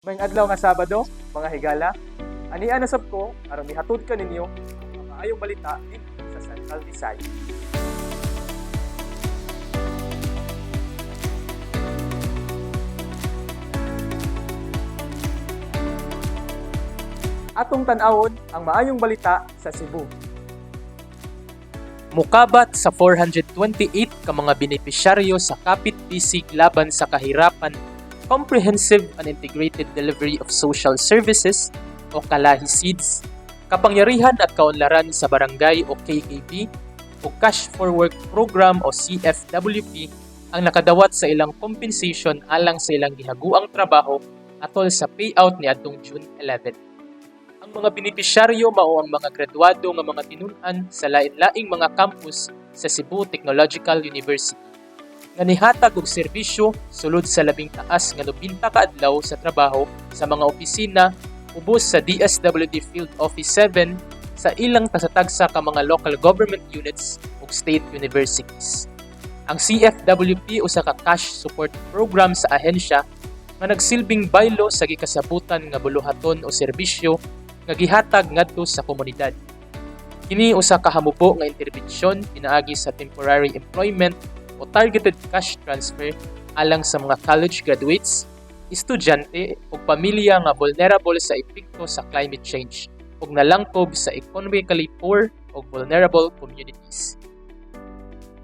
Maayong adlaw nga Sabado, mga higala. Ania na sab ko aron mihatod kaninyo ang mga maayong balita didto sa Central Visayas. Atong tan-awon ang maayong balita sa Cebu. Mukabat sa 428 ka mga benepisyaryo sa Kapit Bisig Laban sa Kahirapan Comprehensive and Integrated Delivery of Social Services o Kalahi SEEDS, Kapangyarihan at Kaunlaran sa Barangay o KKB o Cash for Work Program o CFWP ang nakadawat sa ilang compensation alang sa ilang gihaguang trabaho atol sa payout niadtong June 11. Ang mga benepisyaryo mao ang mga graduado nga mga tinun-an sa lain-laing mga campus sa Cebu Technological University nga nihatag og serbisyo sulod sa labing taas nga 90 ka adlaw sa trabaho sa mga opisina ubos sa DSWD Field Office 7 sa ilang tasatagsa ka mga local government units ug state universities. Ang CFWP usa ka cash support program sa ahensya nga nagsilbing baylo sa gikasabutan nga buluhaton o serbisyo nga gihatag ngadto sa komunidad. Kini usa ka hamubo nga interbensyon pinaagi sa temporary employment o targeted cash transfer alang sa mga college graduates, estudyante ug pamilya nga vulnerable sa epekto sa climate change ug nalangkob sa economically poor ug vulnerable communities.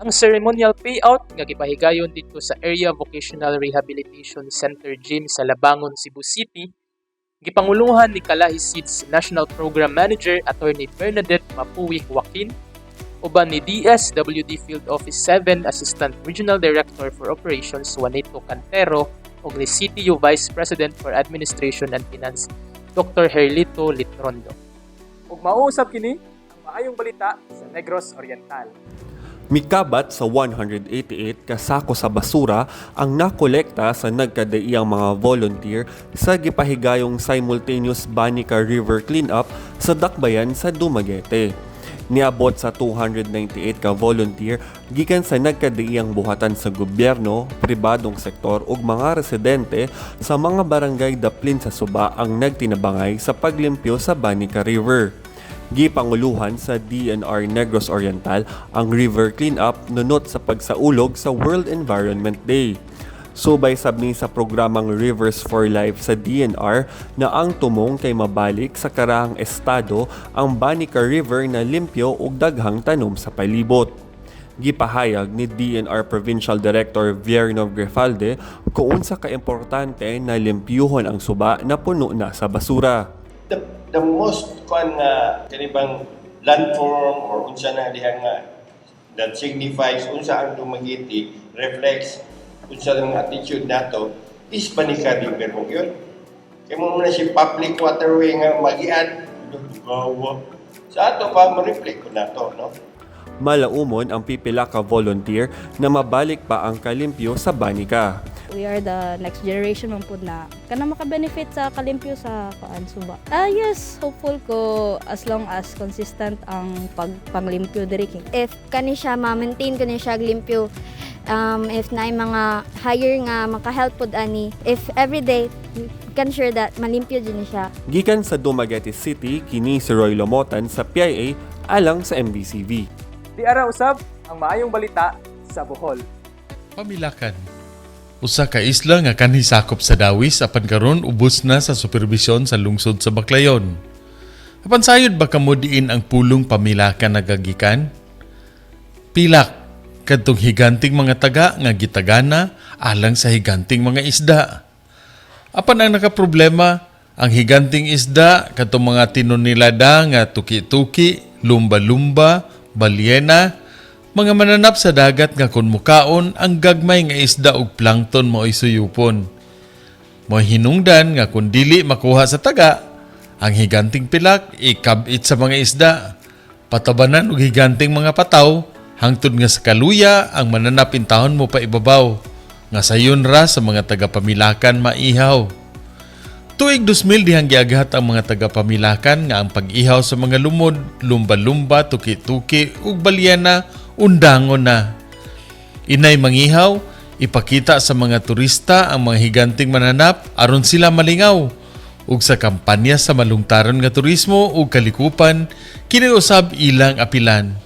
Ang ceremonial payout nga gipahigayon didto sa Area Vocational Rehabilitation Center Gym sa Labangon, Cebu City, gipanguluhan ni Kalahi SEEDS National Program Manager Attorney Bernadette Mapuwi Joaquin uban ni DSWD Field Office 7 Assistant Regional Director for Operations Juanito Cantero ug ni CTU Vice President for Administration and Finance Dr. Herlito Litrondo. Ug mao usab kini ang maayong balita sa Negros Oriental. Mikabat sa 188 ka sako sa basura ang nakolekta sa nagkadaiyang mga volunteer sa gipahigayong simultaneous Banica River Cleanup sa Dakbayan sa Dumaguete. Niabot sa 298 ka volunteer gikan sa nagkadaiyang buhatan sa gobyerno, pribadong sektor ug mga residente sa mga barangay daplin sa suba ang nagtinabangay sa paglimpyo sa Banica River. Gipanguluhan sa DENR Negros Oriental ang river cleanup nunot sa pagsaulog sa World Environment Day. Subay sab ni sa programang Rivers for Life sa DENR na ang tumong kay mabalik sa karahang estado ang Banica River na limpyo ug daghang tanom sa palibot. Gipahayag ni DENR Provincial Director Vierno Grifalde kung unsa ka importante na limpyuhon ang suba na puno na sa basura. The most kuan nga kani bang landform or unsa na diha nga that signifies unsa ang Dumaguete, reflects unsa ang attitude nato is Banica River mo yun. Kay mao man na si public waterway nga magian gawa. Sa ato pa mo-reflect ko nato, no? Malaumon ang pipila ka volunteer na mabalik pa ang kalimpyo sa Banica. We are the next generation man pud na kana maka-benefit sa kalimpyo sa kuan suba. Ah yes, hopeful ko as long as consistent ang pagpanglimpyo diri kay If kani siya ma-maintain kani siya limpyo, if naay mga hire nga maka-help pod ani, if everyday can sure that malimpyo jud ni siya. Gikan sa Dumaguete City, kini si Roy Lomotan sa PIA alang sa MBCV. Diara usab ang maayong balita sa Bohol. Pamilakan. Usa ka isla nga kanhi sakop sa Dawis apan karon ubos na sa superbisyon sa lungsod sa Baclayon. Apan sayod ba kamo diin ang pulong Pamilakan nagagikan? Pilak kadtong higanting mga taga nga gitagana alang sa higanting mga isda. Apan ang nakaproblema, ang higanting isda kadtong mga tinonelada nga tuki-tuki, lumba-lumba, balyena, mga mananap sa dagat nga kun mukaon ang gagmay nga isda ug plankton mao'y suyupon. Mo hinungdan nga kun dili makuha sa taga, ang higanting pilak ikabit sa mga isda. Patabanan og higanting mga pataw, hangtod nga sa kaluya ang mananap intahon mo pa ibabaw, nga sayon ra sa mga taga-Pamilakan maihaw. Tuig 2000 dihang giaghat ang mga taga-Pamilakan nga ang pag-ihaw sa mga lumod, lumba-lumba, tuki-tuki ug balyena undangon na. Inay mangihaw, Ipakita sa mga turista ang mga higanting mananap aron sila malingaw ug sa kampanya sa malungtaron nga turismo ug kalikupan kini usab ilang apilan.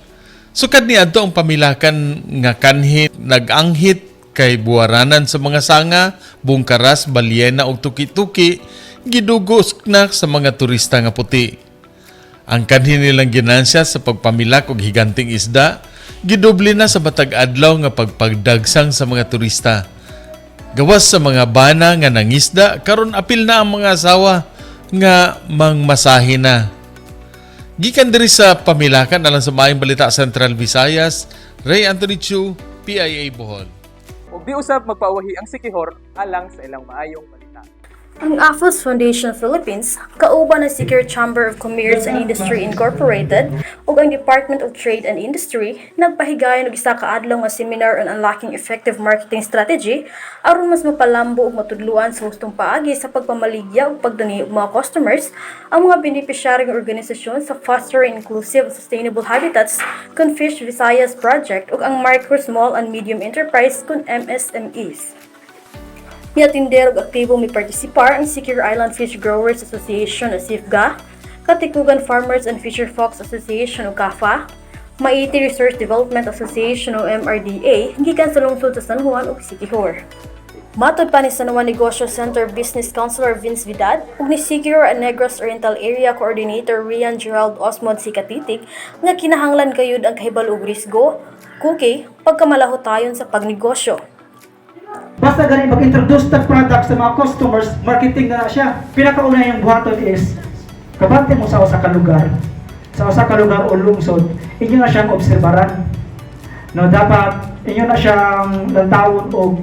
Sukad niadto ang pamilakan nga kanhi nag-anghit kay buwaranan sa mga sanga, bungkaras, balyena ug tuki-tuki gidugos na sa mga turista nga puti. Ang kanhi nilang ginansya sa pagpamilak og higanting isda, gidoble na sa matag adlaw nga pagpagdagsang sa mga turista. Gawas sa mga bana nga nangisda, karon apil na ang mga asawa nga mangmasahe na. Gikan diri sa Pamilakan alang sa Maayong Balita Central Visayas, Ray Anthony Chu, PIA Bohol. Ug di usab magpauwahi ang Siquijor alang sa ilang maayong balita. Ang AFOS Foundation Philippines, kauban ng Siquijor Chamber of Commerce and Industry Incorporated ug ang Department of Trade and Industry, nagpahigayon og isa ka adlaw nga seminar on unlocking effective marketing strategy aron mas mapalambo ug matudloan sa hustong paagi sa pagpamaligya ug pagdani og mga customers ang mga benepisyaryong organisasyon sa Fostering Inclusive and Sustainable Habitats kun Fish Visayas Project ug ang Micro, Small and Medium Enterprise kun MSMEs. Miatinder og aktibo mipartisipar ang Siquijor Island Fish Growers Association o SIFGA, Katikugan Farmers and Fisher Folks Association o KAFA, Maiti Research Development Association o MRDA gikan sa lungsod sa San Juan ug Siquijor. Matod pa ni San Juan Negosyo Center Business Counselor Vince Vidad ug ni Siquijor and Negros Oriental Area Coordinator Rian Gerald Osmond Sikatitik nga kinahanglan gayud ang kahibalo og risgo, kuki pagkamalahotayon sa pagnegosyo. Basta gani mag-introduce tag product sa mga customers, marketing na na siya. Pinakauna yung buhaton is, kabante mo sa usa ka lugar, sa usa ka lugar o lungsod, inyo na siyang obserbaran. No, dapat inyo na siyang lantawon og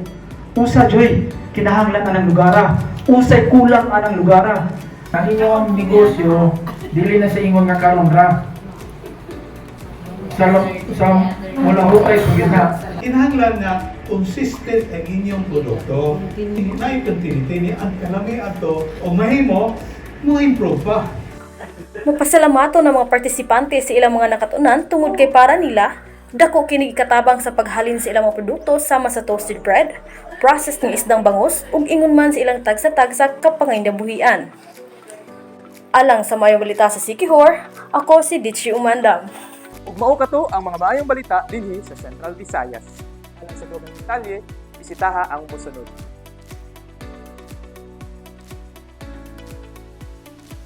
unsa joy kinahanglan anang lugara, unsay kulang anang lugara. Ang inyong negosyo, dili na sa ingon nga karon ra. Sa mula hukay sa na. Kinahanglan nga consistent ang inyong produkto. Na continuity ni ang kalami ato o mahimo mo improve pa. Magpasalamato ng mga partisipante sa ilang mga nakatunan tungod kay para nila, dako kini ikatabang sa paghalin sa ilang mga produkto sama sa toasted bread, processed ng isdang bangus ug ingon man sa ilang tagsa-tagsa kapanginabuhian. Alang sa Maayong Balita sa Siquijor, ako si Ditchi Umandam. Ug mao kato ang mga maayong balita dinhi sa Central Visayas. Alang sa dugang detalye, bisitaha ang mosunod.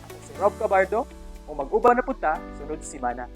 Ako si Rob Cabardo, ug mag-uban na pud ta sunod semana.